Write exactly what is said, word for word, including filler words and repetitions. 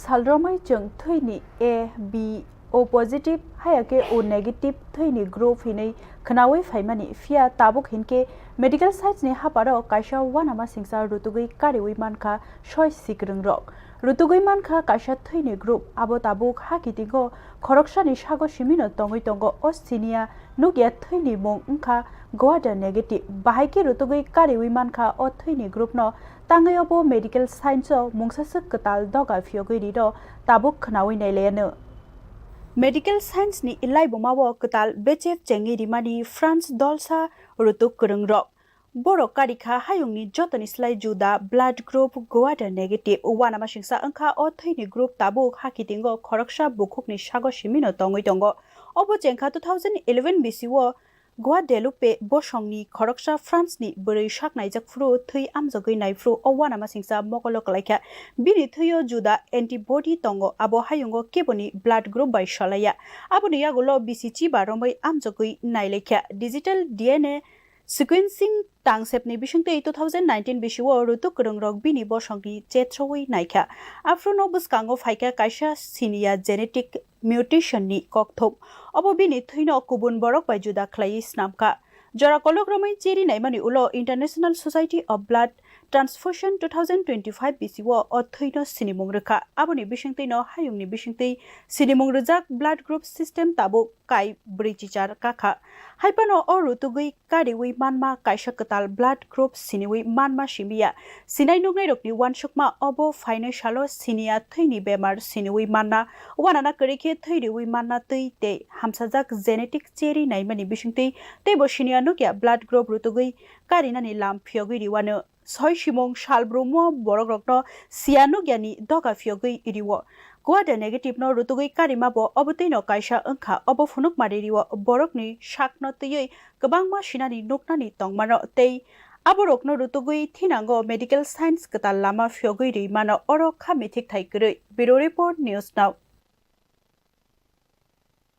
Salromwi chwng thwini A, B, O positive, haya khe O negative thwini group hinwi khwnawi phaimani, phiya tabuk hinkhe medical science ni haparo kaisa uanama singsa rutugwi kariwi mankha soi sikwrwng rok. Rutugwi mankha kaisa thwini group, abo tabuk hakitingo khoroksani sago simino tongwi tongo. O sinia nukya thwini mung wngkha Goa da negative, bahai khe rutugwi kariwi mankha o thwini group no. Tangwi obo medical science o mungsaswk kwtal doga phiyogwi riro tabuk khwnawi nailaiano. Medical science ni laibuma o kwtal bechep chengwi rimani France dolsa rutuk kwrwng rok. Borok karikha hayungni jotoni slai juda blood group Goa da negative. Uanama singsa wngkha o thwini group tabuk hakitingo khoroksa bukhukni sago simino tongwi tongo. Obo chengkha two thousand eleven bisi o Guadeloupe bosongni khoroksa France ni bwrwi sak naijak phuru thwi amjogwi nai phuru o uanama singsa mokolo kwlaikha. Bini thwio juda antibody tongo, abo hayungo keboni blood group bai salaiya. Aboni yagulo bisi chiba romwi amjogwi nailaikha. Digital D N A sequencing tangsepni bisingtwi two thousand nineteen bisio rutuk kwrwng rok bini bosongni chetrowi naikha. Aphruno bwskango phaikha kaisa sinia genetic mutation ni kokthum. Obo bini thwino kubun borok bai juda khlaiwi snamkha. Jora kolok romwi cheri naimani ulo International Society of Blood Transfusion two thousand twenty-five bisio o thwino sinimung rwkha. Aboni bisingtwino hayungni bisingtwi sinimung rwjak blood group system tabuk kai brwi chichar kakha. Haiphano o rutugwi kariwi manma kaisa kwtal blood group siniwi manma simiya. Sinai nuknairokni uansukma obo phainai salo sinia thwini bemar siniwi manna, uanana kwrwi khe thwi riwi manna twi tei hamsajak genetic cheri naimani bisingtwi teibo sinia nukya blood group rutugwi karinani lam phiyogwi riwano. Soi simung salbrumo borokrokno siya nukyani doga phiyogwi rio. Kuada negative no rutugwi karima bo obo twino kaisa wngkha, obo phunukma ririo borokni sakno twiwi kwbangma sinani nuknani tongmano tei aborokno rutugwi thinango medical science kwtal lama phiyogwi rimano, oro kha mithik thai kwrwi. Bureau Report, News Now.